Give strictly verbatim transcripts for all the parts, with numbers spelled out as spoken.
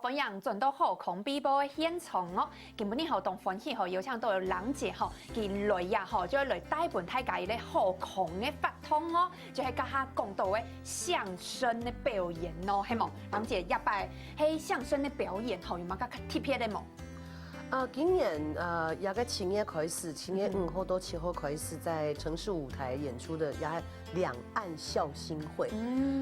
歡迎轉到好康必報个現場哦！今晡日吼當歡喜吼，邀請到有郎姐吼，佢來呀吼，就愛來帶分大家一個好康个活動哦，就係剛剛講到个相聲个表演哦，係無？郎姐，這擺係相聲个表演吼，有麼个較特別个無？呃，今年呃，這個七月開始，七月五號到七號開始，在城市舞台演出的也兩岸笑星會，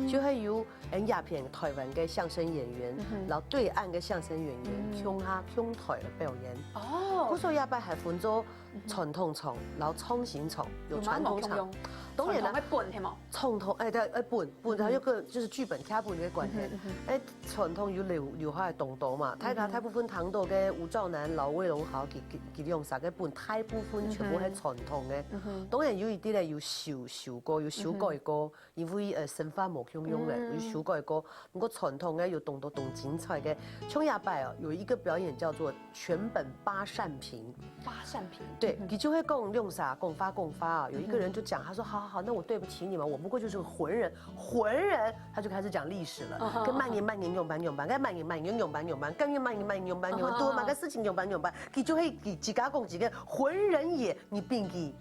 就會有 𫣆這片台灣个相聲演員，摎對岸个相聲演員共下共台來表演。哦，故所這擺還分做傳統場，摎創新場，有傳統場，當然啦，傳統个本係無？傳統哎對哎本本，還有個就是劇本劇本个關係，哎傳統有留留下來當多嘛，大家大部分聽到个吳兆南、摎魏隆豪，佢佢佢兩儕个本大部分全部係傳統个，當然有一啲咧有修修過，有修改過。 因為呃生活無共樣了，有修改過。毋過傳統个有當多當精彩个，像這擺哦，有一個表演叫做全本八扇屏。八扇屏。對，佢就會講兩儕講話講話啊，有一個人就講，他說：好好好，那我對不起你們，我不過就是個渾人，渾人，他就開始講歷史了，跟慢慢慢慢用板用板，跟慢慢慢慢用板用板，跟慢慢慢慢用板用板，多麼个事情用板用板，佢就會佢自家講自家渾人也，你並佢。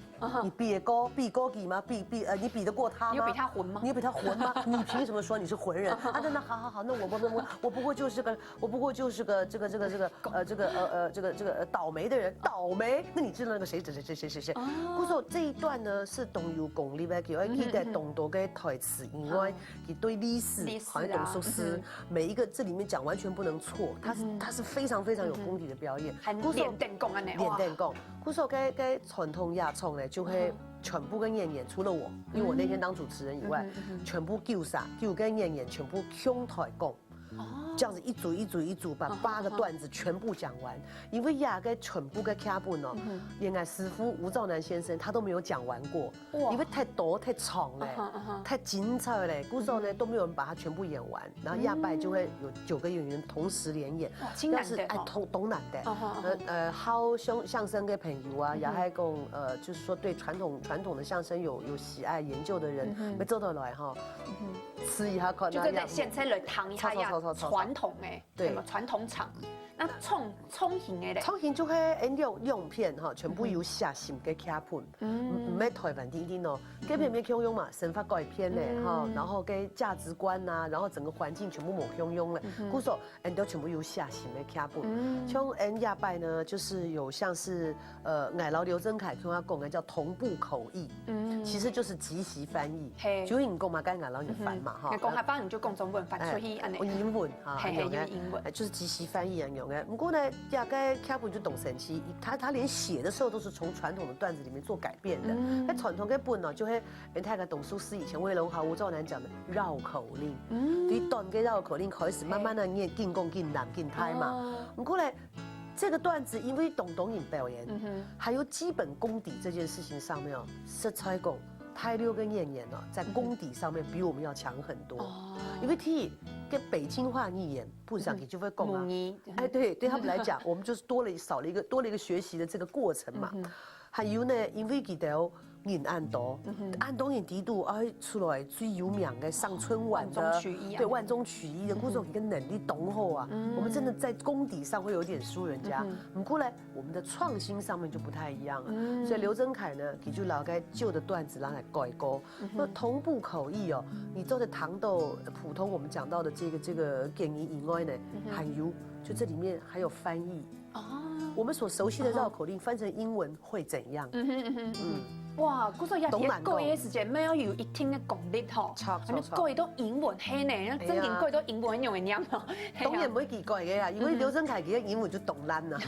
你比得過比過佢嗎？比比呃，你比得過他嗎？你有比他渾嗎？你有比他渾嗎？你憑什麼說你是渾人？啊，那那好好好，那我不我我不過就是個我不過就是個這個這個這個呃這個呃呃這個這個呃倒霉的人，倒霉。那你知道那個誰誰誰誰誰誰誰？故所這一段呢是當有功力个，佢會記得當多个台詞，因為佢對歷史好像當熟識，每一個這裡面講完全不能錯，他是他是非常非常有功底的表演。還練等講安呢，練等講。 故所个个傳統夜場呢，就會全部个演員，除了我，因為我那天當主持人以外，全部九儕九个演員全部共台講，這樣子一組一組一組把八個段子全部講完，因為這個全部个劇本哦，原來師傅吳兆南先生他都沒有講完過，因為太多太長了，太精彩了，故所呢都沒有人把它全部演完。 然後這擺就會有九個演員同時連演，哇，真難得哦。要是哎，同同難得，呃呃，好相相聲个朋友啊，也還講呃，就是說對傳統傳統的相聲有有喜愛研究的人，沒做到來哈，試一下看，就在現場來聽一下呀，傳統哎，對，傳統場，那創創新个咧，創新就係哎兩兩片哈，全部有寫新个劇本，嗯，毋係台灣定定哦，這片片共樣嘛，生活改變咧哈，然後个價值觀呐，然後整個環境全部無共樣咧，故所 𫣆兜全部有寫新个劇本。像𫣆這擺呢，就是有像是呃，𠊎摎劉增凱同佢講个叫同步口譯，嗯，其實就是即席翻譯，嘿就係你講嘛，該𠊎摎你翻嘛哈，你講客話你就講中文翻出去安呢，哦，英文哈，嘿嘿，安呢用英文，哎，就是即席翻譯啊，用个。不過呢，這個劇本就當神奇，他他連寫的時候都是從傳統的段子裡面做改變的。那傳統个本呢，就會，哎，大家當熟識以前魏隆豪、吳兆南講的繞口令，對短个繞口令開始，慢慢的你也緊講緊難緊大嘛。不過呢，這個段子因為當多人表演，還有基本功底這件事情上面哦，實在講，大陸个演員哦，在功底上面比我們要強很多。因為第一，个北京話語言本身佢就會講啊，母語，哎，對，對他們來講，我們就是多了少了一個多了一個學習的這個過程嘛。還有呢，因為佢兜人恁多，恁多人底肚，哎，出來最有名的上春晚的，萬中取一啊對，萬中取一的，故所佢个能力當好啊。我們真的在功底上會有點輸人家。不過呢，我們的創新上面就不太一樣了。所以劉增凱呢，佢就摎該舊的段子拿來改過。那同步口譯哦，你做得談到普通我們講到的這個這個口譯以外呢，還有就這裡面還有翻譯。哦，我們所熟悉的繞口令翻成英文會怎樣？嗯哼嗯哼嗯。哇，故所也當難講改个時間，愛有一定个功力吼。著著你改到英文係呢，正經改到英文用个念咯。當然毋會佢改个啊，因為劉增凱佢个英文就當爛啊，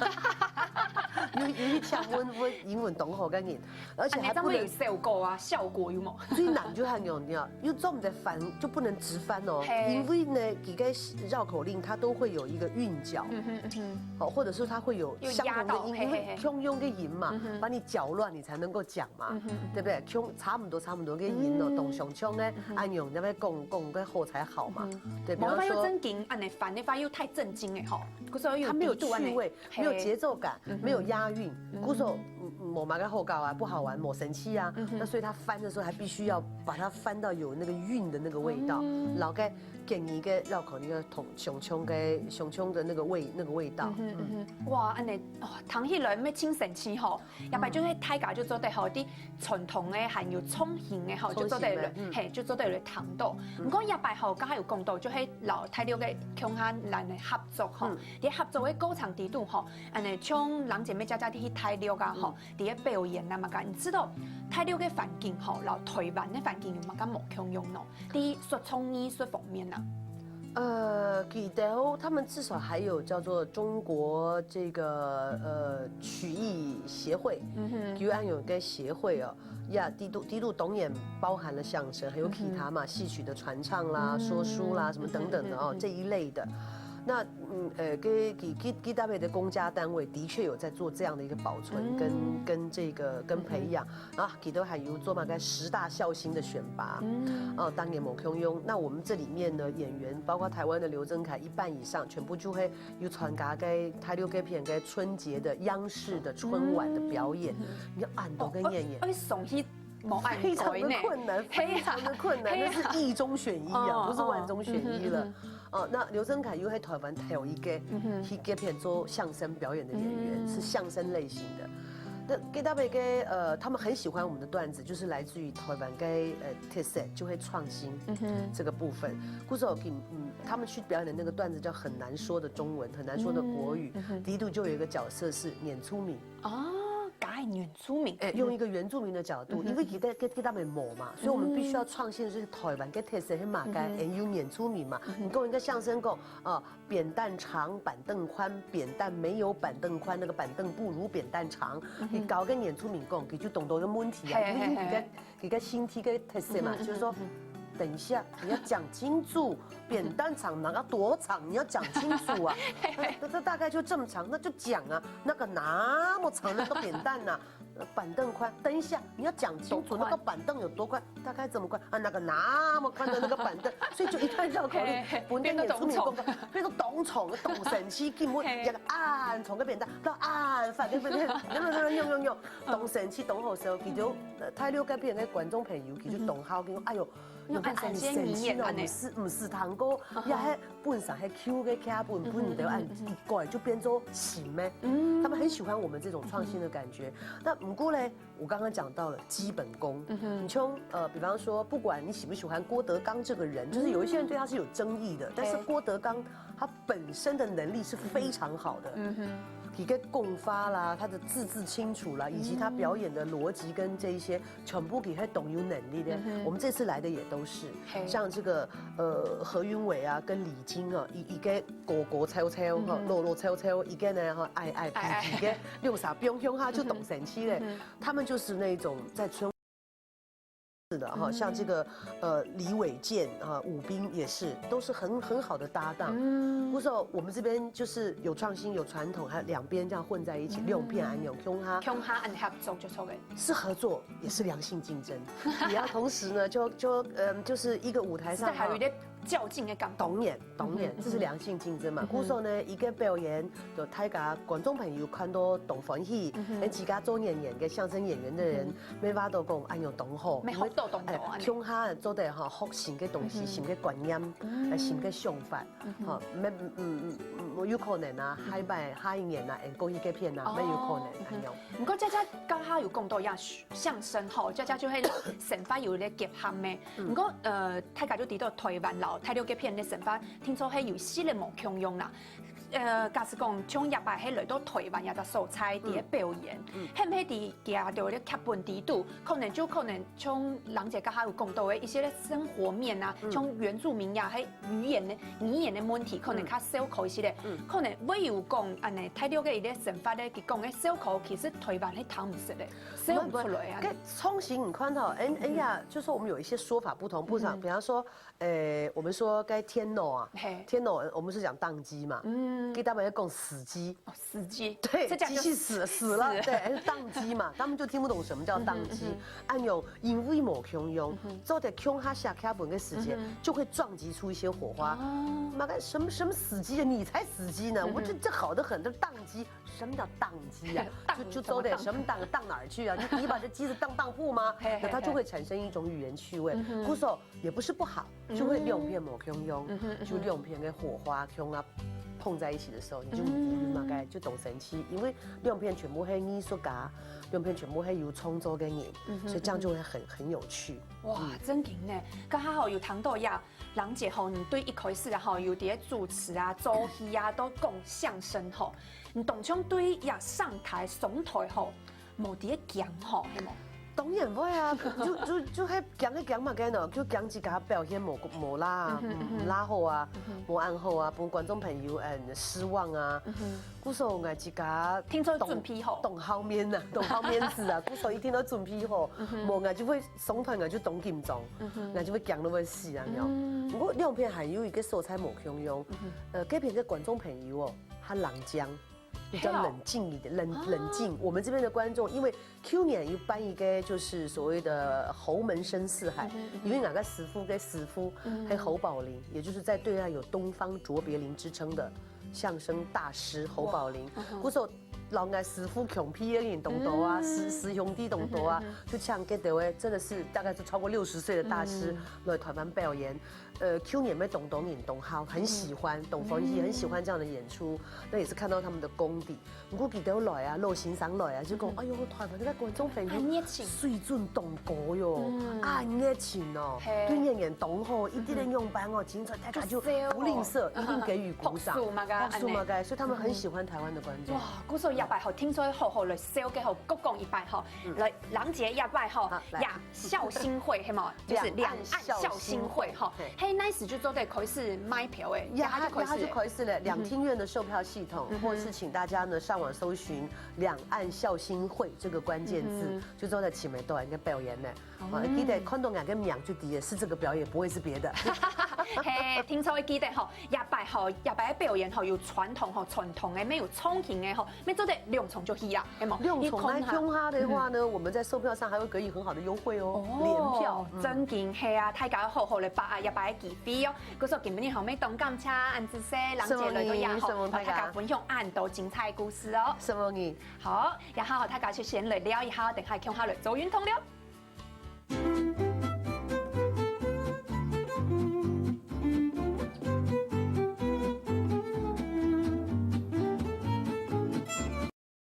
有有一項阮阮英文當好个人，而且還不能你這樣會有效果啊，效果有無？最難就係恁樣，又做毋得翻，就不能直翻哦，因為呢，佢个繞口令它都會有一個韻腳，嗯哼嗯哼，哦，或者是它會有相同的音，因為共樣个音嘛，把你攪亂，你才能夠講。 嘛，對不對？像差不多差不多个音咯，當相像个，恁樣，因為講講个好才好嘛，對。比方說，無法又正經，恁呢翻，你翻又太正經个吼，可是有它沒有底肚恁呢趣味，沒有節奏感，沒有押韻，故所無麼个好搞啊，不好玩，無生趣啊。那所以他翻的時候還必須要把它翻到有那個韻的那個味道，然後該建議个繞口那個同，相像个，相像的那個味，那個味道。嗯。哇，恁呢，哦，聽起來乜盡生趣吼，也擺就係大家就做得吼，在傳統个還有創新个吼，就做得來，嘿，就做得來談到。毋過也擺吼，剛才有講到，就係摎大陸个共下來合作吼，在合作个過程底肚吼，恁呢像人姐妹姐姐去大陸啊吼， 在該表演啊麼个，你知道大陸个環境吼，摎台灣个環境有麼个無共樣呢？在說唱藝術方面啊。呃，佢兜他們至少還有叫做中國這個呃曲藝協會，嗯哼，有恁樣个協會哦，呀，底肚底肚當然包含了相聲，還有其他嘛，戲曲的傳唱啦、說書啦什麼等等的哦，這一類的。那嗯呃，跟其其其他別的公家單位的確有在做這樣的一個保存跟跟這個跟培養啊，佢兜還有做嘛个十大笑星的選拔，哦，當然無共樣。那我們這裡面呢，演員包括台灣的劉增凱一半以上全部就會有參加該大陸該片个春節的央視的春晚的表演，你看恁多个演員，愛送去無恁非常的呢。困難，非常的困難，那是億中選一啊，不是萬中選一了。哦，那劉增凱又係台灣頭一個去該片做相聲表演的演員，是相聲類型的。那 K W K 呃，他們很喜歡我們的段子，就是來自於台灣个呃特色，就會創新這個部分。故所嗯，他們去表演的那個段子叫很難說的中文，很難說的國語，底肚就有一個角色是原住民。哦，改原住民。哎，用一個原住民的角度，因為佢在跟跟他們磨嘛，所以我們必須要創新的是台灣个特色，很馬該，哎，用原住民嘛。你跟我一個相聲講，啊，扁擔長，板凳寬，扁擔沒有板凳寬，那個板凳不如扁擔長。你搞个原住民講，佢就懂得个問題啊，因為佢个佢个身體个特色嘛，就是說，等一下你要講清楚，扁擔長哪个多長，你要講清楚啊。那那大概就這麼長，那就講啊，那個那麼長那個扁擔吶，呃板凳寬，等一下你要講清楚那個板凳有多寬，大概怎麼寬啊？那個那麼寬的那個板凳，所以就一段繞口令，本來原住民講，變成當長，當生趣，根本一個恁長个扁擔，到恁闊个扁擔，用用用用，當生趣，當好笑，佢就。 大陸該片个觀眾朋友，佢就當好奇，哎喲，用恁生趣哦，毋係毋係聽過，也係本身係舊个劇本，本來恁一改就變做新个，他們很喜歡我們這種創新的感覺。那毋過呢，我剛剛講到了基本功，你從呃，比方說，不管你喜不喜歡郭德綱這個人，就是有一些人對他是有爭議的，但是郭德綱他本身的能力是非常好的。嗯哼。 佢个功法啦，他的字字清楚啦，以及他表演的邏輯跟這一些，全部佢係當有能力的。我們這次來的也都是，像這個呃何雲偉啊，跟李菁啊，一一個高高瘦瘦哈，肉肉瘦瘦，一個呢哈矮矮肥肥个，兩儕放共下就當生趣咧。他們就是那種在春 是的哈，像這個呃李偉健啊，武斌也是，都是很很好的搭檔。不是說我們這邊就是有創新有傳統，還有兩邊這樣混在一起，兩片恁樣，共下共下恁合作就著个。是合作，也是良性競爭。也要同時呢，就就嗯，就是一個舞台上還有一個較勁的感覺。當然，當然，這是良性競爭嘛。故所呢，一個表演，就大家觀眾朋友看到當歡喜，連自家做演員个相聲演員的人， 乜話都講，哎喲，當好，乜學到當多啊。共下做得哈，學新个東西，新个觀念，呃，新个想法，哈，乜嗯嗯嗯，有可能啊，下擺下一年啊，演過去个片啊，乜有可能，哎喲。毋過佳佳剛剛有講到呀，相聲吼，佳佳就係生活有咧結合咩。毋過呃，大家就提到台灣摎大陸个片个生活，聽說係有些个無共樣啦。 呃，假使講像這擺係來到台灣這隻所在，在該表演，係毋係在佢兜个劇本底肚，可能就可能像郎姐剛剛有講到个一些个生活面啊，像原住民呀，還語言个語言个問題，可能較少可一些个，可能會有講恁呢，大陸个一個生活个，佢講个少可，其實台灣係聽毋識个，寫毋出來啊。該創新你看到，哎哎呀，就說我們有一些說法不同，不同，比方說。 誒，我們說該電腦啊，電腦我們是講當機嘛，佢等會講死機。哦，死機，对，这叫机器死死了，对，还是宕机嘛，他们就听不懂什么叫宕机。按有因为某共用，做得共下下开门的时间，就会撞击出一些火花。那个什么什么死机的，你才死机呢！我这这好的很，这宕机，什么叫宕机啊？就就做得什么宕宕哪儿去啊？你你把这机子当当铺吗？那它就会产生一种语言趣味。故所也不是不好，就会两片某共用，就两片的火花共啊碰在一起的时候，你就你那个就懂神奇，因为两片全部是艺术家，两片全部是有创作的人，所以这样就会很很有趣。哇，真紧呢！刚好有谈到呀，郎姐吼，你对一开始啊吼，有啲主持啊、做戏啊，都讲相声吼，你当中对呀上台、上台吼，冇啲驚吼，系冇？当然会啊，就就就还讲一讲嘛，该呢，就讲自家表现无无啦，嗯，拉好啊，无安好啊，分观众朋友嗯失望啊。故所我自家听说准备好，懂好面呐，懂好面子啊，故所一听到准备好，我我就会松团，我就懂紧张，我就会讲到会死啊，你知道。不过两片还有一个所在无共用，呃，该片的观众朋友哦，他冷僵。比较冷静一点，冷冷静。我们这边的观众，因为去年有办一个就是所谓的侯门深似海，因为那个师傅跟师傅还侯宝林，也就是在对岸有东方卓别林之称的相声大师侯宝林，故所老外师傅穷皮的人懂多啊，师师兄弟懂多啊，就像给德威真的是大概是超过六十岁的大师来台湾表演。呃，去年没懂懂演懂好，很喜欢懂方戏，很喜欢这样的演出，那也是看到他们的功底。我记得有来啊，老先生来啊，就讲，哎呦，台湾那个观众朋友很热情水准懂高哟，啊，很热情哦，对演员懂好，一定的用班哦，精彩，大家就不吝啬，一定给予鼓掌，拍手嘛个拍手嘛个，所以他们很喜欢台湾的观众。哇，故所一拜吼，听说好好来笑个吼，各讲一拜吼，来，郎姐一拜吼，好来呀，孝心会，系冇？就是两岸孝心会吼，嘿，那时就做得开始卖票诶，呀，他就开始它它就开始了两厅院的售票系统，或是请大家呢上网搜寻“两岸孝心会”这个关键字，就做得请梅豆来个表演呢。啊，记得看到两个名就知是这个表演，不会是别的。嘿，听说记得吼，一拜吼，一拜表演吼有传统吼，传统的没有创新的吼，没做得两重就去啊，系冇？两重来共下的话呢，我们在售票上还会给予很好的优惠哦，联票。真紧系啊，大家好好来把握一拜个机会哦。故所今日好没当感谢，恁仔细，郎姐来到呀吼，什么你什么大家大家分享恁多精彩故事哦。什么你？好，然后大家就先来聊一下，等下共下来做运动了。